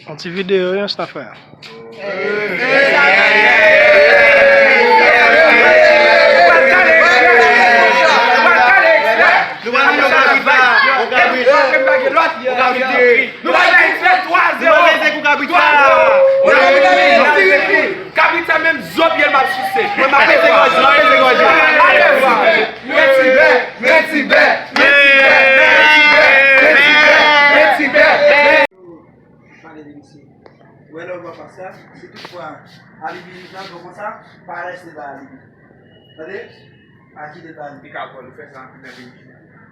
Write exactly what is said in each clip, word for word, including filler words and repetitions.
Yon ti videyo yon stafè. Kabrit sa menm zo pye l m ap sise. Mwen m ap peze gòj li, m ap peze gòj li. Mwen ti bè, mwen ti bè, mwen ti bè, mwen ti bè, mwen ti bè, mwen ti bè. Pale de misye. Ou wè lè w wè papa sa, si toutfwa Alibi vin nan, donk konsa, pa rete ba Alibi. Tande? Pa kite l ba Alibi. Li ka pran, li fè sa nan peyi.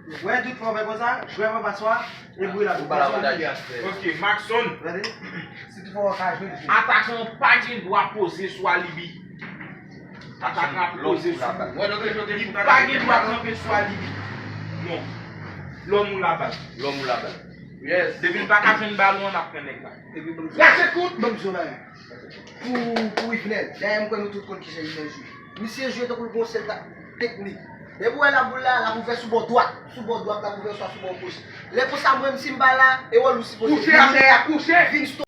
Ou wè toutfwa w fè konsa, jwè papa sa, e bri la. Ou pa la avantaj. Ok, Maxon. Tande? Si toutfwa w ka jwe, jwe. Atakan pa gen dwa poze sou Alibi. Atakan ap poze sou li. Li pa gen dwa kanpe sou Alibi. Non. Lòm ou labal. Lòm ou labal. Yes. Depi l pa ka jwenn balon an, n ap pran nèg la. Epi ban m Lase kout! Ban m di yon bagay. Pou, pou Yvenel, dayè m kwè nou tout konn kijan Yvenel jwe. Misye jwe tankou l gon sèl ta-, teknik. Depi w wè l ap boul la, l ap ouvè sou bò dwat. Sou bò dwat, l ap ouvè swa sou bò goch. Lè konsa, mwen, si m pa la, e wòl ou sipoze vin, vin stop.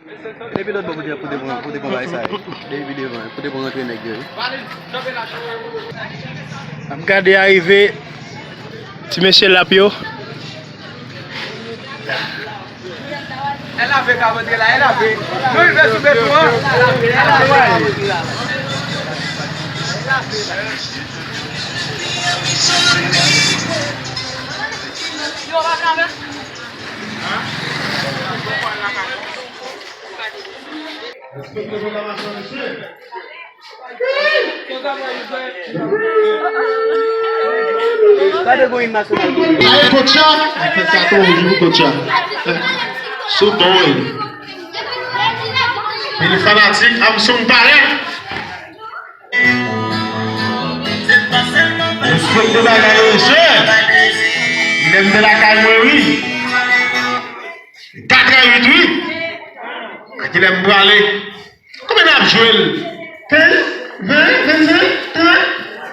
Depi lòt bò kote pou te pran, pou te pran bagay sa yo. Depi devan, pou te pran rantre nèg yo. N ap gade arive ti mesye l ap yo. L lave ka rantre la, l lave. Nou rive sou beton an. L lave. Yo, pa lave. Respekte pwoklamasyon, mesye. Gade gon im nasyonal. Aye, kotcha. Sa tou, ou di pou kotcha. Sou bon, wi. Pil fanatik, Armstrong parèt. Respekte bagay yo, mesye. Lè m te lakay mwen, wi. Katrè uit, wi. A kilè m prale? Konbyen n ap jwe l? Kenz, ven, vennsenk, trant,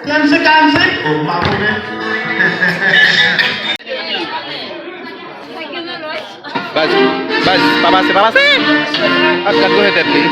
trannsenk, karannsenk? O, m pa konnen. Baz, baz, pa pase, pa pase! Ak kat konnen tèt li.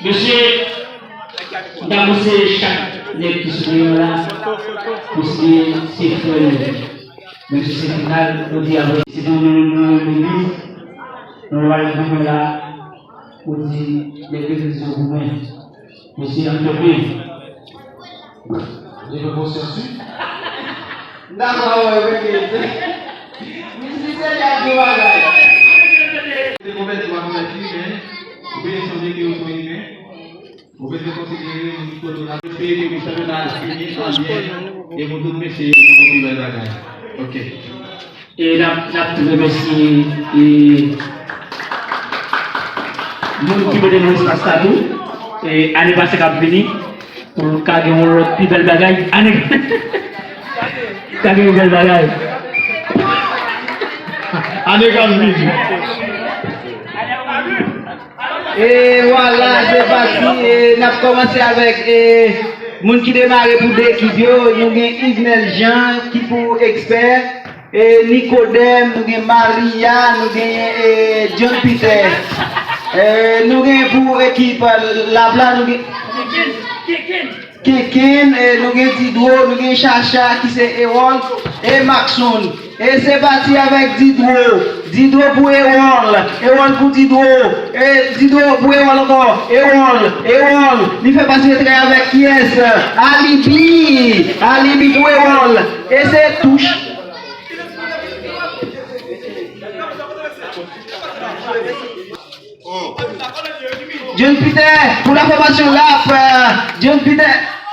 Mesye, m ta konseye chak nèg ki sou teren an la, konsidere se frè nou. Menm si se final, nou di apre. Si nou, nou, nou, nou, nou, nou, nou al goumen la, ou di, lè ke nou di goumen. Mesye, ann kanpe. Li gen konsyans, wi. M dakò avè w, efektivman. Misye se li ap di bagay. Te konvèti, pa konvèti, men ou bezwen sonje ke ou se yon imen. Ou bezwen konsidere moun ki kote w la. Espere ke chanpyona a fini an byen e pou tout mesye yo nou gon pi bèl bagay. Ok. E n ap, n ap tou remèsye e, moun ki pote nou espas la tou. E ane pase k ap vini, pou ka gen yon lòt pi bèl bagay. Ane ka gen yon bèl bagay. Ane k ap vini. E vwala, se pati. E n ap kòmanse avèk e, moun ki demare pou de ekip yo. Nou gen Yvenel Jean ki pou ekspè. E Nicodème, nou gen Maria, nou gen e, John Peter. E nou gen pou ekip Lab la, nou gen Kenken, e nou gen Didro, nou gen Chacha ki se Erol e Maxon. E se pati avèk Didro. Didro pou Erol. Erol pou Didro. E Didro pou Erol ankò. Erol. Erol. Li fè pase trè avèk kiyès? Alibi. Alibi pou Erol. E se touch. John Peter, pou la fòmasyon Lab, John Peter.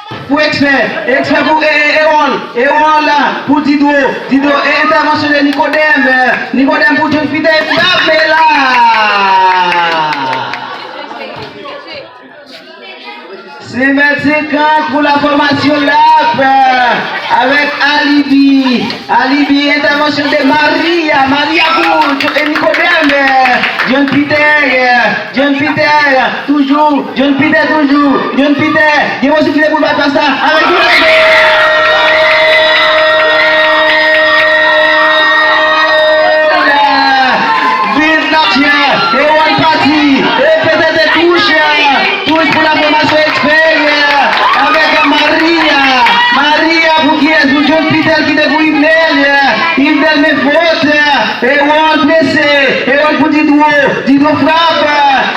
Pou Ekspè, Ekspè pou e, e, Ewòl, Ewòl pou Didwo, Didwo e entèvansyon de Nikodèm, Nikodèm pou John Peter, frape la! Senk mèt senkant pou la fòmasyon Lap, avèk Alibi. Alibi, entèvansyon de Maria. Maria pou Nikodèm. John Peter. John Peter. Toujou. John Peter toujou. John Peter. Gen posiblite pou l bat pase la. Avèk Viv Nature. Ewòl pati. E petèt touch. Touch pou la fòmasyon Ekspè, avèk Maria. Maria pou kiyès? Pou John Peter ki te pou Yvnel. Yvnel men fot. Ewòl prese. Ewòl pou Didwo. Didwo frap.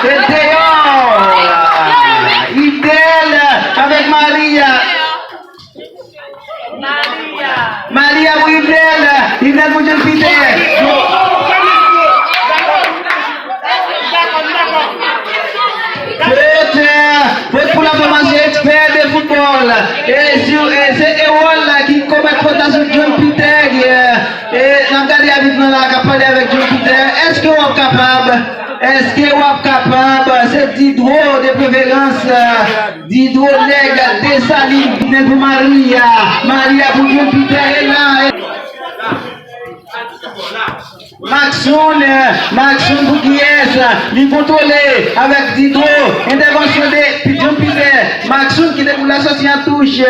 E deyò. Yvnel avèk Maria. Maria pou Yvnel. Yvnel pou John Peter. Fot, fot pou la fòmasyon Ekspè de foutbòl. E si, e se Ewòl la ki komèt fot la sou John Peter. E n ap gade abit lan la k ap pale avèk John Peter. Èske w ap kapab? Èske w ap kapab? Se Didwo de preferans. Didwo nèg Desalin, Yvnel pou Maria. Maria pou John Peter e la. Maxon, Maxon pou kiyès? Li kontwole avèk Didwo. Entèvansyon de John Peter. Maxon ki te pou l la sòti an touch.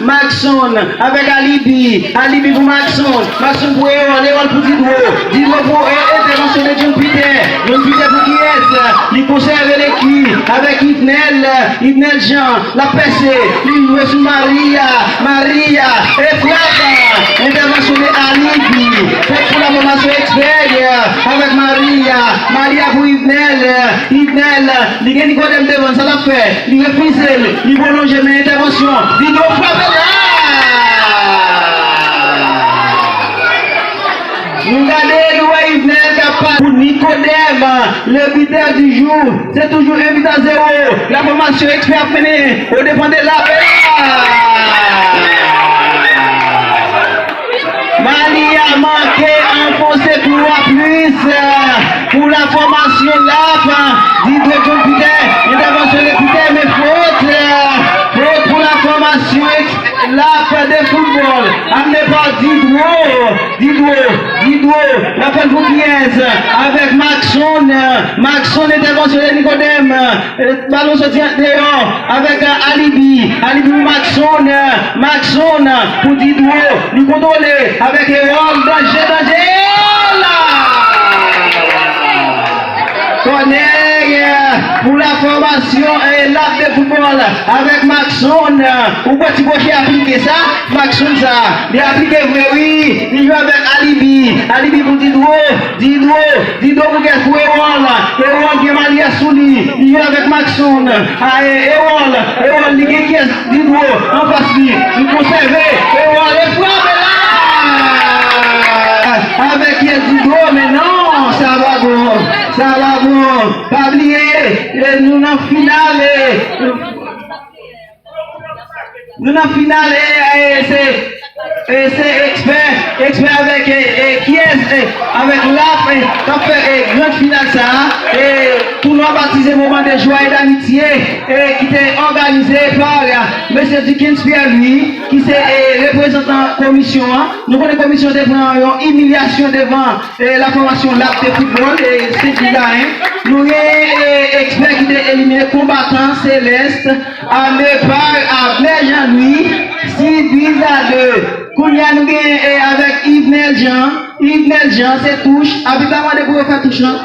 Maxon avèk Alibi. Alibi pou Maxon. Maxon pou Ewòl. Ewòl pou Didwo. Didwo pou e, entèvansyon de John Peter. John Peter pou kiyès? Li konsève lekip avèk Yvnel. Yvnel Jean. L ap pèse. Li jwe sou Maria. Maria. E frap. Entèvansyon de Alibi. Fot pou la fòmasyon Ekspè. Avèk Maria. Maria pou Yvnel. Yvnel. Li gen Nikodèm devan. Sa l ap fè? Li refize l. Li pwolonje men entèvansyon. Didwo frape la! Nou gade, nou wè Yvnel k ap pa pou Nikodèm, le buteur du jour. Se toujou en but à zéro. La fòmasyon Ekspè ap mennen o depan de Lap. Maria manke anfonse twa plis pou la fòmasyon Lap. Didwo John Peter, entèvansyon de Peter, men fot. Fot pou la fòmasyon Lap de foutbòl. Amene pa Didwo. Didwo, Didwo, l ap fè l pou kiyès? Avèk Maxon. Maxon, entèvansyon de Nikodèm. Balon soti deyò avèk Alibi. Alibi pou Maxon. Maxon pou Didwo. Li kontwole avèk Ewòl. Danje, danje! La! Kònè pou la fòmasyon Lap de foutbòl avèk Maxon. Ou kwè ti kwoche aplike sa? Maxon sa. Li aplike vre wi. Li jwe avèk Alibi. Alibi pou Didwo. Didwo. Didwo pou kiyès? Pou Ewòl. Ewòl gen Maria sou li. Li jwe avèk Maxon. Ae, Ewòl. Ewòl li gen kiyès? Didwo. Anfas li. Li konsève. Ewòl e frape la! Avèk kiyès? Didwo. Men non, sa pa bon. Sa pa bon. Pa bliye, e, nou nan final, e, nou nan final, e, e, se, e, se Ekspè, Ekspè avèk, e, e, kiyès, e, avèk Lap, e, k ap fè, e, gran final sa a, e, tounwa batize Moman de Jwa e Damitye, e, ki te òganize pa, e, mesye Dickens Pierre Louis, ki se, e, reprezantan komisyon an. Nou konnen komisyon te pran yon imilyasyon devan e, la fòmasyon Lap de foutbòl, e, senk bit a en. Nou gen, e, Ekspè ki te elimine Konbatan Selès, amene pa Abner Jean Louis, sis bit a de. Kounye a nou gen, e, avèk Yvnel Jean. Yvnel Jean, se touch. Abit la mande pou yo fè touch lan.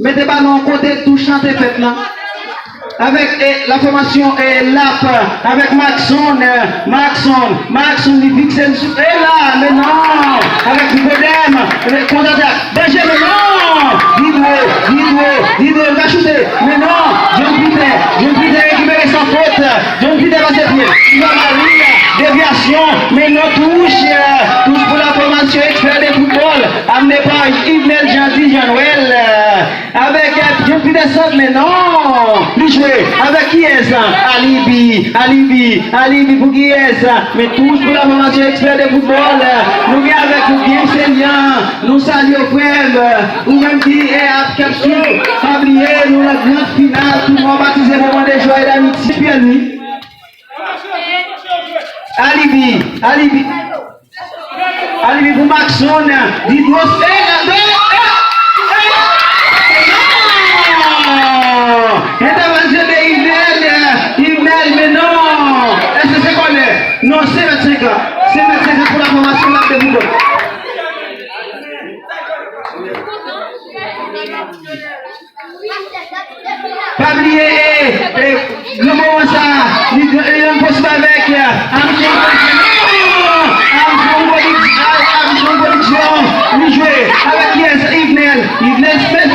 Mete balon kote touch lan te fèt lan. Avèk, e, la fòmasyon, e, Lap, avèk Maxon, e, Maxon, Maxon li fikse l sou, e la, men non, avèk Nikodèm, e, kontratak, danje, men non, Didwo, Didwo, Didwo, l ka choute, men non, John Peter, John Peter rekipere san fot, John Peter pase pye, Ivan Maria, devyasyon, men non, touch, e, touch pou la fòmasyon Ekspè de foutbòl, amene pa Yvnel Jean, Dijan Nwèl, e, Avèk, e, John Pi desann, men non! Li jwe avèk kiyès? Alibi, Alibi, Alibi pou kiyès? Men touch pou la fòmasyon Expert de football. Nou gen avèk nou James Elian. Nou salye w, frè m. Ou menm ki, eh, ap, k ap swiv, pa bliye, nou nan gran final tounwa batize moman de jwa e damiti. Pyè li. Alibi, Alibi. Alibi pou Maxon. Didros. Eh, la, eh, eh, eh. Non! Entèvansyon de Yvenel. Yvenel, men non! Èske se kònè? Non, se mèt senkant. Se mèt senkant pou la fòmasyon la de foutbòl. Pa bliye, e, e, granmoman sa, li, li rann posib avèk, e, Armstrong Production. Armstrong Production, Armstrong Production, li jwe avèk kiyès? Yvenel, Yvenel Smith.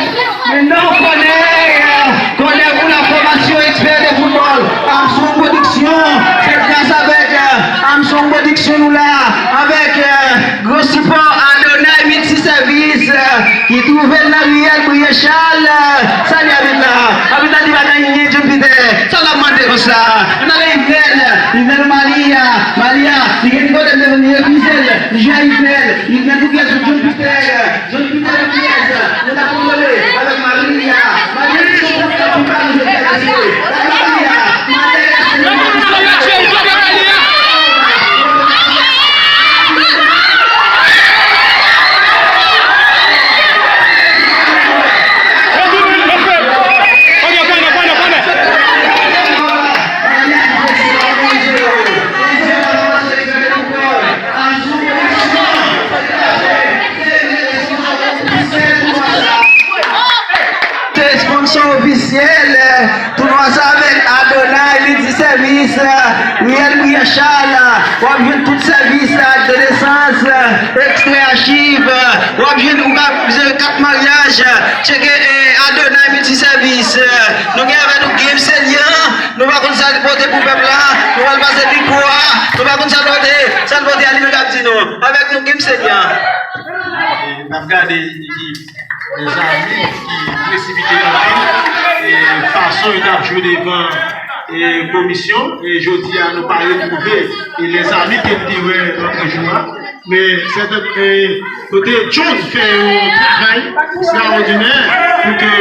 Men non, kònè, e, kònè pou la fòmasyon Expert de football. Armstrong Production, se gras avèk, e, Armstrong Production nou la, avèk, e, gwo sipò Adonay Multiservice, e, ki twouve l nan riyèl Briye Chal. Salye abit la. Abit la di pa gen anyen, John Peter. Sa l ap mande konsa? Ann ale Yvenel. Yvenel Malia. Malia. Li gen kote l devan li refize l. Li jwe a Yvenel. Yvenel pou kiyès? John Peter. John Peter pou kiyès? Li la kontwole avèk Malia. Malia ki sou pòt la pou bal jwe. Malia. Malia. Se sponsor ofisyèl, eh, tounwa sa avèk Adonay Multiservice, eh, Riyèl Briye Chal, eh, w ap jwenn tout sèvis, eh, ak de nesans, eh, ekstrè achiv, eh, w ap jwenn ou ka bezwen kat maryaj, eh, tcheke, eh, Adonay Multiservice, eh, nou gen avèk nou Games Elian, nou pa konn sa l pote pou pèp la, nou pral pase mikwo a, nou pa konn sa l pote, sa l pote a li menm k ap di nou, avèk nou Games Elian. E n ap gade ekip. Lèzami ki presipite anpil, e fason yo t ap jwe devan, e komisyon, e jodi a nou pa retwouve, e Lèzami ke n te wè lòt jou a. Men sèten, e kote John fè yon travay ekstraòdinè pou ke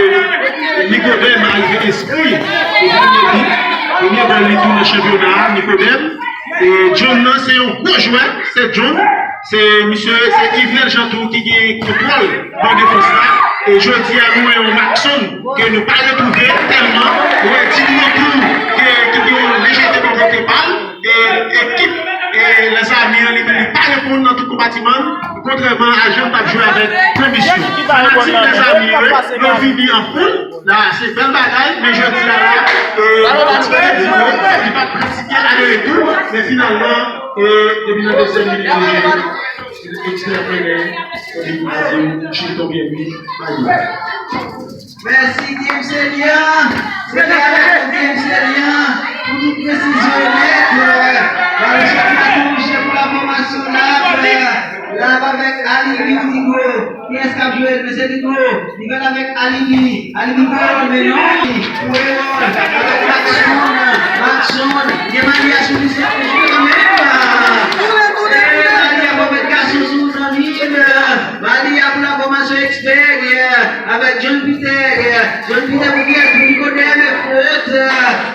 Nikodèm arive enskri premye bi, premye gòl li tou nan chanpyona a, Nikodèm. E John nan se yon gwo jwè, se John. Se misye, se Yvenel Jean tou ki gen kontwòl ban defans la. E jodi a nou wè yon Maxon ke nou pa retwouve tèlman. Ou wè Didro tou ke, ki gen yon lejète bò kote pa l. E ekip, e Lèzami an li menm li pa reponn nan tout konpatiman l, kontrèman a jan l t ap jwe avèk komisyon. Fanatik Lèzami yo, yo vini an foul. La, se bèl bagay, men jodi a la, e, Didro, li pa pratike ale retou, men finalman, e, depi nan dezyèm minit de jeu, Expert mennen, e, li pase yon chito byen wi, bay li. Mèsi, Games Elian. Se te avèk nou, Games Elian, pou tout presizyon yo nèt, e, balon soti la toujou pou la fòmasyon la, e, la avèk Ali Indigo. Kiyès k ap jwe l? Mesye Didro, li fè l avèk Alibi. Alibi pou Erol, men non, pou Erol. Avèk Maxon, Maxon. Gen Malia sou li, se ap jwe kanmenm. E, Malia pou mèt gason sou zanmi l. Malia pou la fòmasyon Expert, avèk John Peter. John Peter pou kiyès? Pou Nikodèm, fòt.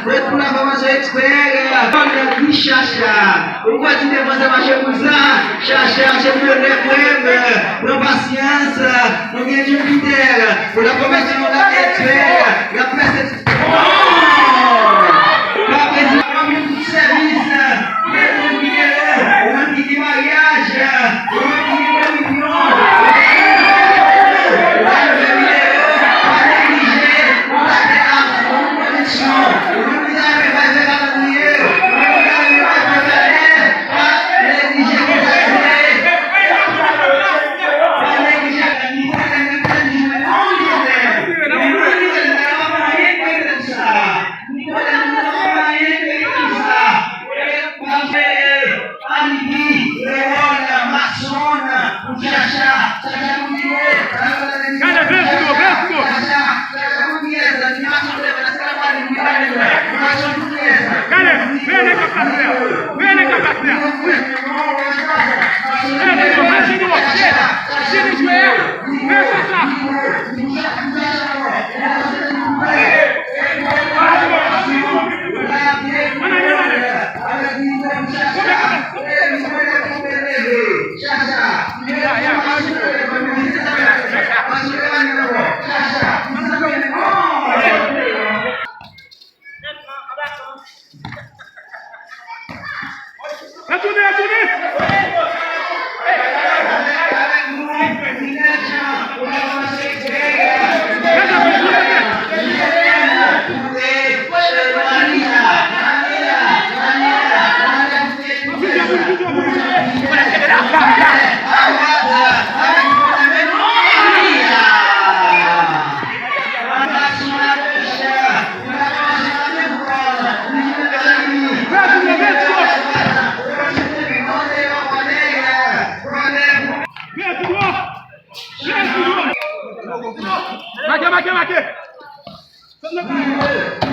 Fòt pou la fòmasyon Expert. Bon, Guy Chacha. Ou kwè ti defansè mache konsa? Chache, mache pou lè frè m. Pran pasyans. Nou gen Jupiter. Pou la pwomès nou la Expert. L ap pèse. Bon! Pa pèse, pa pèse tout sèvis. Mèt yon videyo. Ou menm ki gen maryaj. Ou menm ki gen remisyon. Ou menm ki gen remisyon. Pa neglije. Kontakte Armstrong Production. Ou menm ki ta renmen fè kalandriye. Ou menm ki ta renmen fè kalè. Retounen, retounen! Make, make, make!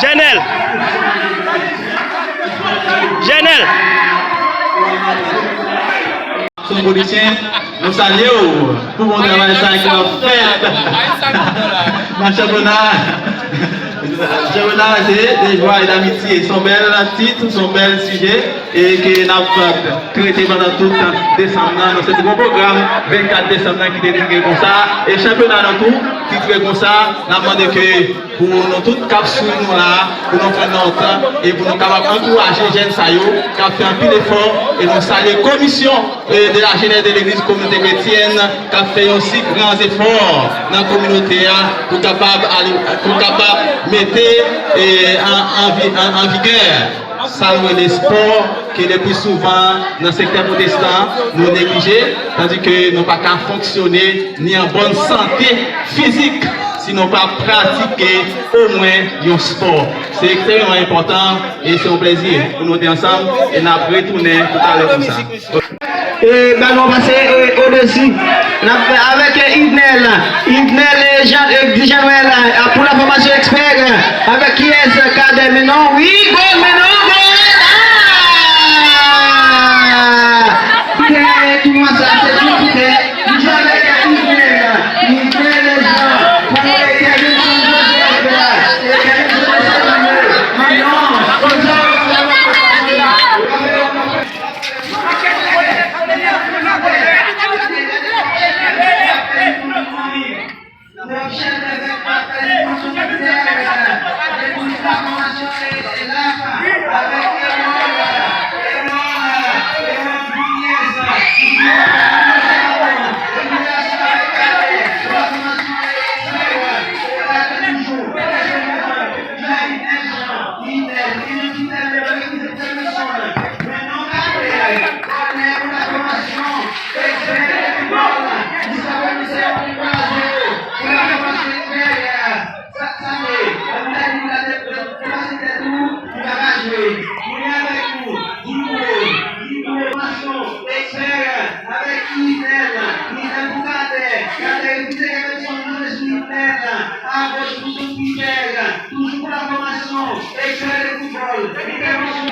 Jènèl! Jènèl! Son polisyen, nou salye w pou bon travay sa ke w ap fè nan chanpyona. Chanpyona se de jwa e damitye. Se yon bèl tit, se yon bèl sijè e ke n ap trete pandan tout desanm nan. Nou se te gon pwogram vennkat desanm nan ki te tige konsa. E chanpyona nan tou titre konsa. N ap mande ke pou nou tout k ap swiv nou la, pou nou fè nòt e pou nou kapab ankouraje jèn sa yo k ap fè anpil efò. E nou salye komisyon e de la jeunesse de l'église communauté chrétienne k ap fè yon si gran efò nan kominote a pou kapab ale, pou kapab mete e, an, an vi-, an, an vigè sa nou rele spò, ke le pli souvan nan sektè pwotestan nou neglije, tandis ke nou pa ka fonksyone ni an bòn sante fizik si nou pa pratike omwen yon spò. Se ekstrememan enpòtan e se yon plezi pou nou te ansanm e n ap retounen toutalè konsa. E balon pase e, odesi. N ap avèk e, Yvenel. Yvenel e Jean, e, Guy Jean Noël, a, pou la fòmasyon ekspè, avèk kiyès? Kadè, men non, wi, gòl, men non, gòl! A! Koutè, tounwa sa, se tou koutè. Li jwe avèk e, Yvenel. Yvenel e Jean. Pou e, Kevin Joseph, e, Kevin Joseph, men non, men non. Avèk Yvenel, Yvenel pou Kadè, Kadè pou Pita Kèvèson, nan men sou Yvenel, agoch pou Son Pita, toujou pou la fòmasyon, ekstrè de foutbòl, entèvansyon.